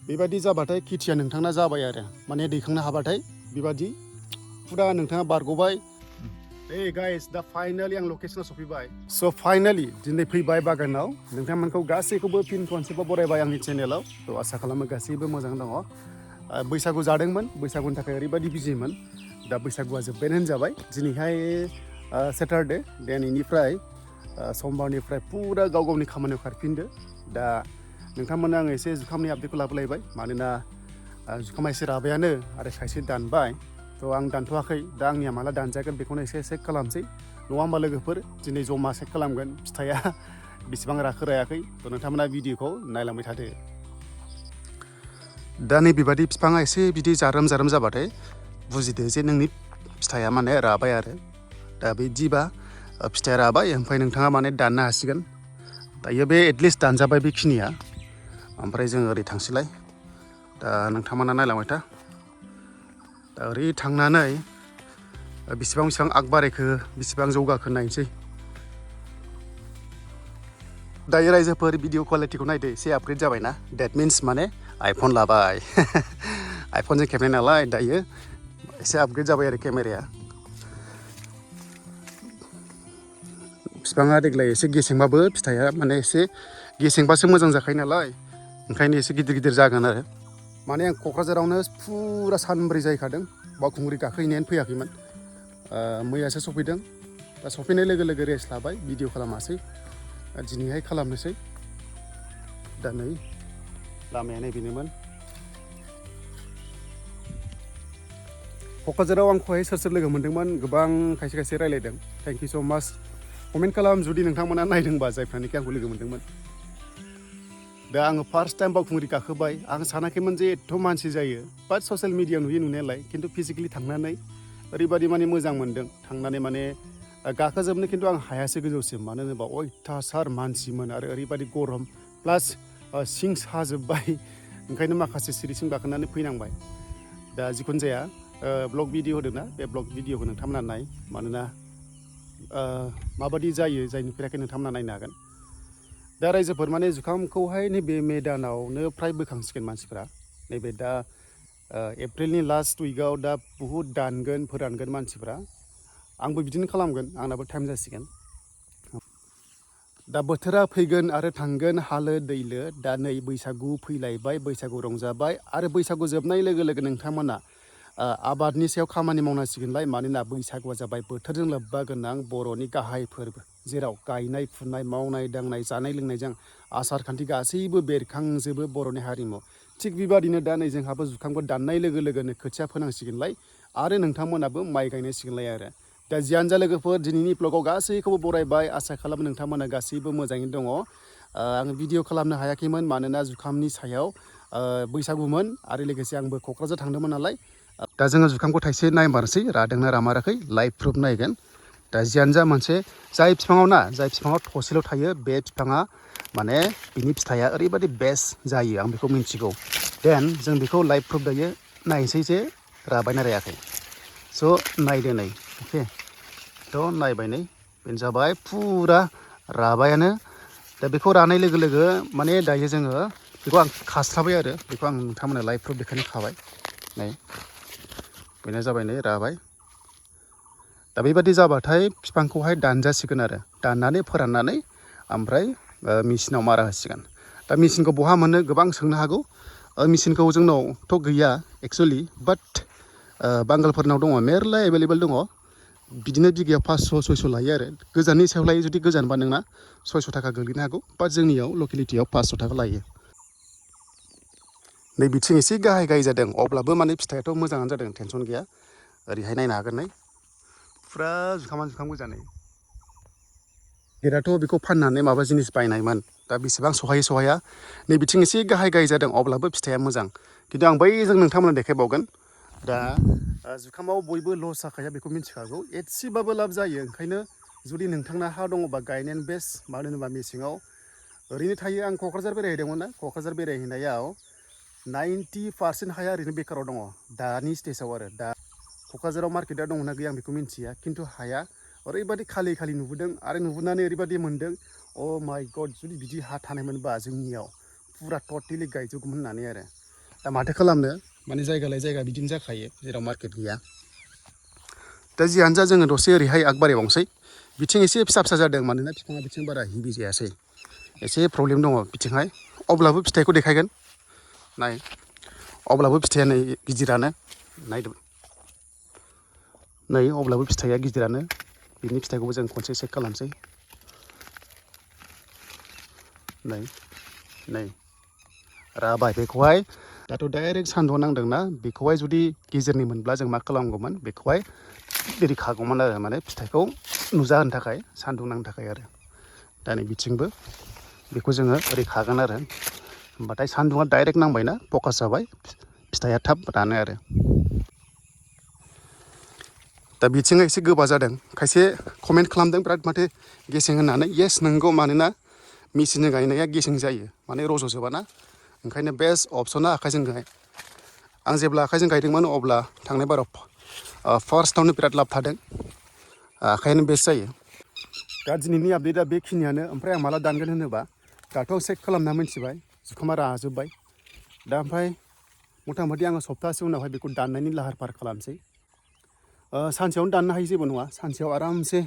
बेबायदि जाबाथाय खेथिया नोंथांना जाबाय आरो माने दैखांनो हाबाथाय बेबायदि फुरा नोंथाङा बारग'बाय। Hey guys, दा फाइनालि आं लकेसनाव सफैबाय। स' फाइनालि दिनै फैबाय बागानाव नोंथांमोनखौ गासैखौबो फिन खनसेबाव बरायबाय आंनि चेनेलाव। थ' आसा खालामो गासैबो मोजां दङ। बैसागु जादोंमोन, बैसागुनि थाखाय ओरैबायदि बिजिमोन। दा बैसागुआ जोब्बायानो होनजाबाय। दिनैहाय सेटारडे, दिनैनिफ्राय समबारनिफ्राय पुरा गाव गावनि खामानियाव खारफिनदो। दा नोंथांमोननो आङो एसे जुखामनि आपडेटखौ लाबोलायबाय मानोना जुखामा एसे राबायानो आरो खायसे दानबाय। थ' आं दानथ'वाखै, दा आंनिया माला दानजागोन बेखौनो एसे चेक खालामसै। नङा होमबा लोगोफोर, दिनै जमा चेक खालामगोन फिथाइया बेसेबां राखो रायाखै। थ' नोंथांमोना भिडिअखौ नायलांबाय थादो। दा नै बेबायदि बिफाङा एसे बिदि जारोम जारोम जाबाथाय बुजिदो जे नोंनि फिथाइया माने राबाय आरो। दा बिदिबा फिथाइया राबाय ओमफ्राय नोंथाङा माने दाननो हासिगोन। दायो बे एटलिस्ट दानजाबाय बेखिनिया। ओमफ्राय जों ओरै थांसैलाय। दा नोंथांमोना नायलांबाय था। दा ओरै थांनानै बेसेबां आग बारायखो, बेसेबां जौगाखो नायनोसै। दायो रायजोफोर भिडिअ क्वालिटिखौ नायदो, एसे आपग्रेड जाबायना। डेट मिन्स माने आइफन लाबाय। आइफनजों खेबनाय नालाय दायो एसे आपग्रेड जाबाय आरो केमेराया। बिफाङा देग्लाय एसे गेसेंबाबो फिथाइया माने एसे गेसेंबासो मोजां जाखायो नालाय, ओंखायनो एसे गिदिर गिदिर जागोन आरो। माने आं क'क्राझारावनो फुरा सानब्रै जाहैखादों, बावखुंग्रि गाखोहैनायानो फैयाखैमोन। मैयासो सफैदों। दा सफैनाय लोगो लोगो रेस्ट लाबाय, भिडिअ खालामासै। दिनैहाय खालामनोसै। दा नै लामाया नैबेनोमोन। क'क्राझाराव आंखौहाय सोर सोर लोगो मोन्दोंमोन, गोबां खायसे खायसे रायलायदों। थेंक इउ स' माच। कमेन्ट खालाम जुदि नोंथांमोना नायदोंबा, जायफ्रानोखि आंखौ लोगो मोन्दोंमोन। दा आङो फार्स्ट टाइम बावखुंग्रि गाखोबाय। आं सानाखैमोन जे एथ' मानसि जायो। बाट ससियेल मिडियायाव नुयो नुनायालाय, खिन्थु फिजिकेलि थांनानै ओरैबायदि माने मोजां मोन्दों। थांनानै माने गाखोजोबनो खिन्थु आं हायासै गोजौसिम, मानो होनोबा अयथासार मानसिमोन आरो ओरैबायदि गरम, प्लास सिं साजोब्बाय। ओंखायनो माखासे सिरिसिम गाखोनानै फैनांबाय। दा जिखुनु जाया ब्लग भिडिअ होदोंना, बे ब्लग भिडिअखौ नोंथांमोना नाय, मानोना माबायदि जायो, जाय नुफेराखै नोंथांमोना नायनो हागोन। दा रायजोफोर माने जुखामखौहाय नैबे मे दानावनो फ्राय बोखांसिगोन मानसिफ्रा। नैबे दा एप्रिलनि लास्ट उइकआव दा बुहुद दानगोन, फोरानगोन मानसिफ्रा। आंबो बिदिनो खालामगोन, आंनाबो टाइम जासिगोन। दा बोथोरा फैगोन आरो थांगोन हालो दैलो। दा नै बैसागु फैलायबाय, बैसागु रंजाबाय आरो बैसागु जोबनाय लोगो लोगो नोंथांमोना आबादनि सायाव खामानि मावनांसिगोनलाय। मानोना बैसागुआ जाबाय बोथोरजों लोब्बा गोनां बर'नि गाहाय फोरबो, जेराव गायनाय फुनाय, मावनाय दांनाय, जानाय लोंनायजों आसार खान्थि गासैबो बेरखांजोबो बर'नि हारिमु। थिग बेबादिनो दा नै जोंहाबो जुखामखौ दाननाय लोगो लोगोनो खोथिया फोनांसिगोनलाय आरो नोंथांमोनाबो माइ गायनांसिगोनलाय आरो। दा जियानो जा लोगोफोर, दिनैनि ब्लगाव गासैखौबो बरायबाय। आसा खालामो नोंथांमोना गासैबो मोजाङैनो दङ। आङो भिडिअ खालामनो हायाखैमोन मानोना जुखामनि सायाव बैसागुमोन आरो लोगोसे आंबो क'क्राझार थांदोंमोन नालाय। दा जोङो जुखामखौ थाइसे नायमारसै, रादोंना रामाराखै, लाइभ प्रुफ नायगोन। दा जियानो जा मोनसे, जाय बिफाङाव थसेल' थायो, बे बिफाङा माने बिनि फिथाइया ओरैबायदि बेस्ट जायो, आं बेखौ मिन्थिगौ। देन जों बेखौ लाइभ प्रुफ दायो नायनोसै जे राबायना रायाखै। स' नायदो नै, अके। थ' नायबाय नै, बेनो जाबाय फुरा राबायानो। दा बेखौ रानाय लोगो लोगो माने दायो जोङो बेखौ आं खास्लाबाय आरो, बेखौ आं नोंथांमोना लाइभ प्रुफ देखायनो खाबाय। नै बेनो जाबाय, नै राबाय। दा बेबादि जाबाथाय बिफांखौहाय दानजासिगोन आरो, दाननानै फोराननानै ओमफ्राय मेचिनाव मारा होसिगोन। दा मेचिनखौ बहा मोनो गोबां सोंनो हागौ। मेचिनखौ जोंनावथ' गैया एक्सुवेलि, बाट बांगालफोरनाव दङ, मेरला एभेलेबेल दङ। बिदिनो बिगायाव 500-600 लायो आरो। गोजाननि सायाव लायो, जुदि गोजानबा नोंना 600 थाखा गोग्लैनो हागौ। बाट जोंनियाव लकेलिटियाव 500 थाखा लायो। नै बिथिं एसे गाहाय गाहाय जादों, अब्लाबो माने फिथाइयाथ' मोजाङानो जादों, टेनसन गैया। ओरैहाय नायनो हागोन, नै फुरा जुखाम गोजानै। गेटआथ' बेखौ फाननानै माबा जिनिस बायनायमोन, दा बेसेबां सहाया। नै बिथिं एसे गाहाय गाहाय जादों, अब्लाबो फिथाइया मोजां। खिन्थु आं बैजों नोंथांमोननो देखायबावगोन। दा जुखामाव बयबो लस जाखाया, बेखौ मिथिखागौ। एसेबाबो लाब जायो। ओंखायनो जुदि नोंथांना हा दङबा गायनायानो बेस्ट। मानो होनोबा मेसेङाव ओरैनो थायो। आं क'क्राझार बेरायहैदोंमोन ना, क'क्राझार बेरायहैनायाव 90% हाया ओरैनो बेकाराव दङ दानि स्टेजाव आरो। दा क'क्राझाराव मार्केटआ दङना गैया आं बेखौ मिन्थिया, खिन्थु हाया ओरैबायदि खालि खालि नुबोदों आरो नुबोनानै ओरैबायदि मोन्दों, अ माइ गड, जुदि बिदि हा थानायमोनबा जोंनियाव पुरा टटेलि गायजोबगौमोन होननानै आरो। दा माथो खालामनो माने जायगा लायै जायगा बिदिनो जाखायो जेराव मार्केट गैया दा जियानो जा जोङो दसे ओरैहाय आगबारायबावनोसै बिथिं एसे फिसा फिसा जादों मानोना बिफाङा बिथिं बारा हिबि जायासै एसे प्रब्लेम दङ बिथिंहाय अब्लाबो फिथाइखौ देखायगोन नाय अब्लाबो फिथाइया नै गिदिरानो नायदो नै अब्लाबो फिथाइया गिदिरानो बिनि फिथाइखौबो जों खनसे चेक खालामसै नै नै राबाय बेखौहाय दाथ' डाइरेक्ट सान्दुंआव नांदोंना बेखौहाय जुदि गेजेरनि मोनब्ला जों मा खालामगौमोन बेखौहाय ओरै खागौमोन आरो माने फिथाइखौ नुजा होनो थाखाय सान्दुं नांनो थाखाय आरो दा नै बिथिंबो बेखौ जोङो ओरै खागोन आरो होमबाथाय सान्दुंआ डाइरेक्ट नांबायना फकास जाबाय फिथाइया थाब रानो आरो दा बिथिङा एसे गोबा जादों खायसे कमेन्ट खालामदों बिराद माथो गेसें होननानै येस नंगौ मानोना मेचिनजों गायनाया गेसें जायो माने रज'जोबाना ओंखायनो बेस्ट अपसना आखाइजों गाय आं जेब्ला आखाइजों गायदोंमोन अब्ला थांनाय बाराव फार्स्टआवनो बिराद लाब थादों आखायानो बेस्ट जायो दा दिनैनि आपडेटआ बेखिनियानो ओमफ्राय आं माला दानगोन होनोबा दाथ' चेक खालामना मिथिबाय जुखामा राजोब्बाय दा ओमफ्राय मथा मथि आङो सप्तासे उनावहाय बेखौ दाननायनि लाहार फाहार खालामसै सानसेयावनो दाननो हायो जेबो नङा सानसेयाव आरामसे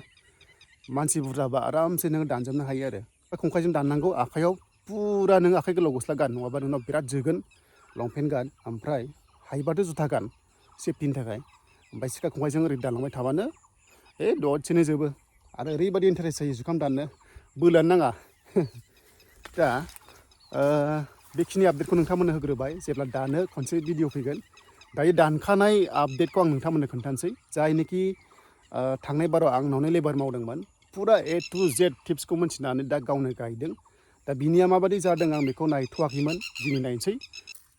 मानसि बुरजाबा आरामसे नोङो दानजोबनो हायो आरो खंखाइजों दाननांगौ आखाइयाव पुरा नों आखाइ गोलाव गस्ला गान नङाबा नोंनाव बिराद जोगोन लंपेन्ट गान ओमफ्राय हायोबाथ' जुथा गान सेफटिनि थाखाय ओमफ्राय सिखा खंखाइजों ओरै दानलांबाय थाबानो दसेनो जोबो आरो ओरैबायदि इन्टारेस्ट जायो जुखाम दाननो बोलोआनो नाङा दा बेखिनि आपडेटखौ नोंथांमोननो होग्रोबाय जेब्ला दानो खनसे भिडिअ फैगोन दायो दानखानाय आपडेटखौ आं नोंथांमोननो खोन्थानोसै जायनोखि थांनाय बाराव आंनावनो लेबार मावदोंमोन फुरा A to Z टिप्सखौ मिथिनानै दा गावनो गायदों दा बिनिया माबायदि जादों आं बेखौ नायथ'वाखैमोन दिनै नायनोसै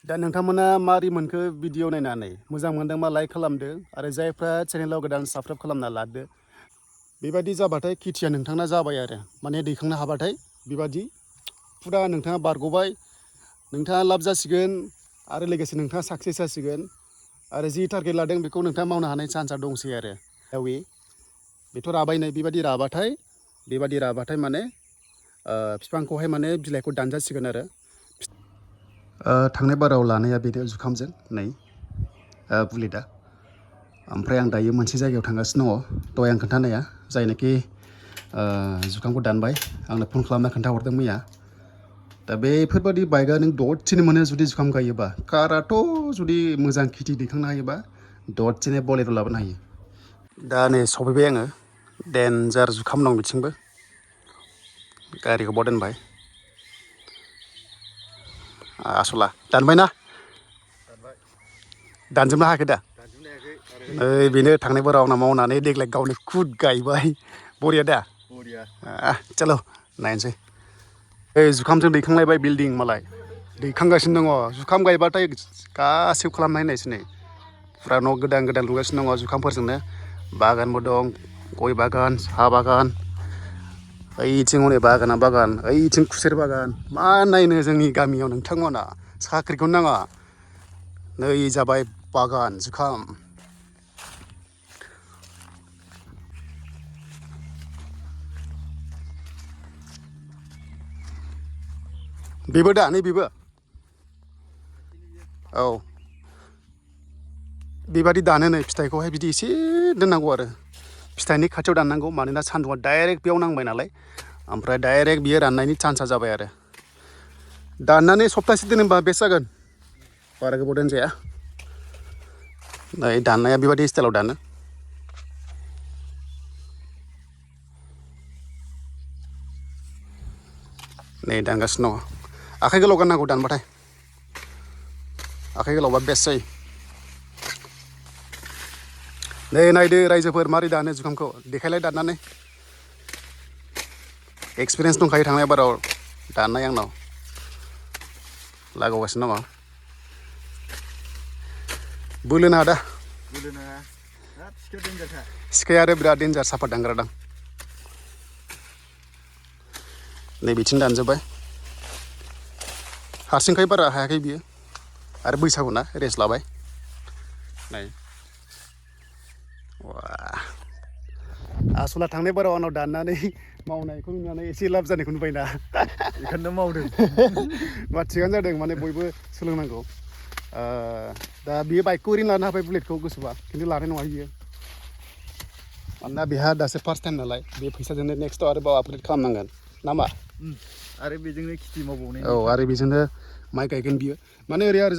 दा नोंथांमोना मारै मोनखो भिडिअ नायनानै मोजां मोनदोंबा लाइक खालामदो आरो जायफ्रा चेनेलाव गोदान साबस्क्राइब खालामना लादो बेबायदि जाबाथाय खेथिया नोंथांना जाबाय आरो माने दैखांनो हाबाथाय बेबादि फुरा नोंथाङा बारग'बाय नोंथाङा लाब जासिगोन आरो लोगोसे नोंथाङा साक्सेस जासिगोन आरो जि टारगेट लादों बेखौ नोंथाङा मावनो हानाय चान्सआ दंसै आरो बेथ' राबायनाय बेबादि राबाथाय माने बिफांखौहाय माने बिलाइखौ दानजासिगोन आरो थांनाय बाराव लानाया बेनो जुखामजों नै बुलेटआ ओमफ्राय आं दायो मोनसे जायगायाव थांगासिनो दङ दहाय आं खोन्थानाया जायनाखि जुखामखौ दानबाय आंनो फन खालामना खोन्थाहरदों मैया दा बेफोरबायदि बाइकआ नों दसेनो मोनो जुदि जुखाम गायोबा काराथ' जुदि मोजां खेथि दैखांनो हायोबा दसेनो बलेर' लाबोनो हायो दा नै सफैबाय आङो देन्जार जुखाम दं बिथिंबो गारिखौ बाव दोनबाय आसला दानबाय ना दानजोबनो हायाखै दा ओइ बेनो थांनाय बाराव आंना मावनानै देग्लाय गावनो खुद गायबाय बरिया दा चलो नायनोसै जुखामजों दैखांलायबाय बिल्डिं मालाय दैखांगासिनो दङ जुखाम गायबाथाय गासैबो खालामनाय नायसै नै फुरा न' गोदान गोदान लुगासिनो दङ जुखामफोरजोंनो बागानबो दं गय बागान साहा बागान ओइथिं हनै बागाना बागान ओइथिं खुसेर बागान मा नायनो जोंनि गामियाव नोंथांमोना साख्रिखौनो नाङा नै जाबाय बागान जुखाम बेबो दा नै बेबो औ बेबादि दानो नै फिथाइखौहाय बिदि एसे दोननांगौ आरो फिथाइनि खाथियाव दाननांगौ मानोना सान्दुंआ डाइरेक्ट बेयाव नांबाय नालाय ओमफ्राय डाइरेक्ट बियो राननायनि चान्सआ जाबाय आरो दाननानै सप्तासे दोनोबा बेस्ट जागोन बारा गोबाव दोनजाया नै दाननाया बेबादि स्टाइलाव दानो नै दानगासिनो दङ आखाइ गोलाव गाननांगौ दानबाथाय आखाइ गोलावबा बेस्ट जायो नै नायदो रायजोफोर मारै दानो जुखामखौ देखायलाय दाननानै एक्सपिरियेन्स दंखायो थांनाय बाराव दाननाय आंनाव लागावगासिनो दङ बोलो नाङा दा सिखाया आरो बिराद डेन्जार साफा दानग्रा दां नै बिथिं दानजोब्बाय हारसिंखाय बारा हायाखै बियो आरो बैसागु ना रेस्ट लाबाय नाय आसला थांनाय बाराव आंनाव दाननानै मावनायखौ नुनानै एसे लाब जानायखौ नुबायना बेखौनो मावदों मा थिगानो जादों माने बयबो सोलोंनांगौ दा बियो बाइकखौ ओरैनो लानो हाबाय बुलेटखौ गोसोबा खिन्थु लानाय नङा बियो मानोना बेहा दासो फार्स्ट टाइम नालाय बे फैसाजोंनो नेक्स्टआव आरोबाव आपग्रेड खालामनांगोन नामा आरो बेजोंनो खेथि मावबावनाय औ आरो बेजोंनो माइ गायगोन बियो माने ओरै आरो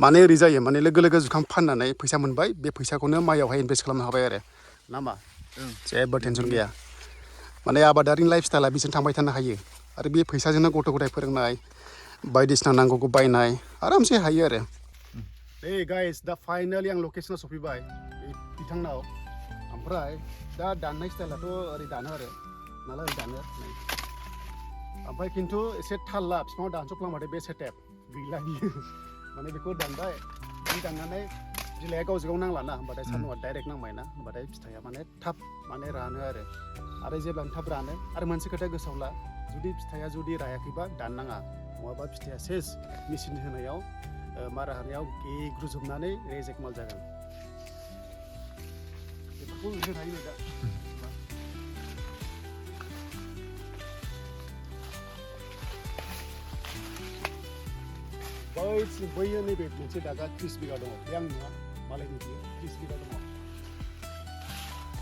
माने ओरै जायो माने लोगो लोगो जुखाम फाननानै फैसा मोनबाय बे फैसाखौनो माइयावहाय इनभेस्ट खालामनो हाबाय आरो नामा जेबो टेनसन गैया माने आबादारिनि लाइफ स्टाइला बिजों थांबाय थानो हायो आरो बे फैसाजोंनो गथ' गथाय फोरोंनाय बायदिसिना नांगौखौ बायनाय आरामसे हायो आरो गाइस दा फाइनालि आं लकेसनाव सफैबाय बिथांनाव ओमफ्राय दा दाननाय स्टाइलाथ' ओरै दानो आरो नालाय ओरै दानो ओमफ्राय खिन्थु एसे थाल ला बिफाङाव दानस'फ्लांबाथाय बे सेटेप गैला बियो माने बेखौ दानबाय बे दाननानै बिलाइया गावजों गाव नांलाना होमबाथाय सान्दुंआ डाइरेक्ट नांबायना होमबाथाय फिथाइया माने थाब माने रानो आरो जेब्लानो थाब रानो आरो मोनसे खोथा गोसोआव ला जुदि फिथाइया जुदि रायाखैबा दाननाङा नङाबा फिथाइया सेस मेचिन होनायाव मारा होनायाव गेग्रुजोबनानै रेजेक माल जागोन बेफोरखौ होनो हायो दा बैयो नैबे मोनसे दागा 30 बिगा दङ बे आं नङा मालायनि बियो 30 बिगा दङ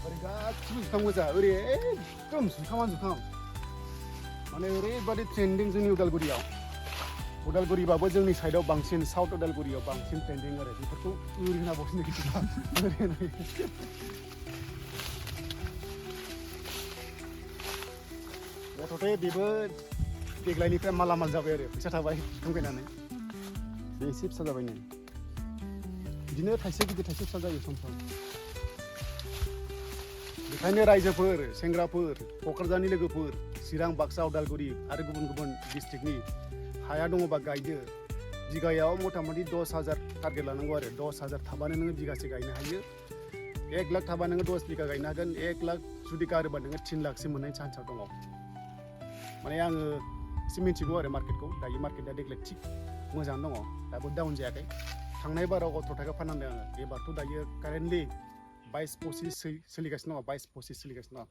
ओरै गासिबो जुखाम गोजा ओरै एकदम जुखाम माने ओरैबादि ट्रेन्डिं जोंनि उदालगुरिबाबो जोंनि साइडआव बांसिन साउथ उदालगुरियाव बांसिन ट्रेन्डिं आरो बेफोरखौ ओरै होना बावसिनो गैया गथ'थे बेबो देग्लायनिफ्राय मालामाल जाबाय आरो फैसा थाबाय जुखाम गायनानै बे एसे फिसा जाबाय नै बिदिनो थाइसे गिदिर थाइसे फिसा जायो सम बेखायनो रायजोफोर सेंग्राफोर क'क्राझारनि लोगोफोर चिरां बाक्सा उदालगुरि आरो गुबुन गुबुन डिस्ट्रिक्टनि हाया दङबा गायदो बिगायाव मथा मथि 10,000 टारगेट लानांगौ आरो 10,000 थाबानो नोङो बिगासे गायनो हायो 1 लाख थाबा नोङो 10 बिगा गायनो हागोन 1 लाख जुदि गारोबा नोङो 3 लाखसिम मोननायनि चान्सआ दङ माने आङो एसे मिन्थिगौ आरो मार्केटखौ दायो मार्केटआ देग्लाय थिग मोजां दङ दाबो डाउन जायाखै थांनाय बाराव 18 थाखा फाननांदों आङो एबारथ' दायो कारेन्टलि 22-25 सोलिगासिनो दङ 22-25 सोलिगासिनो दङ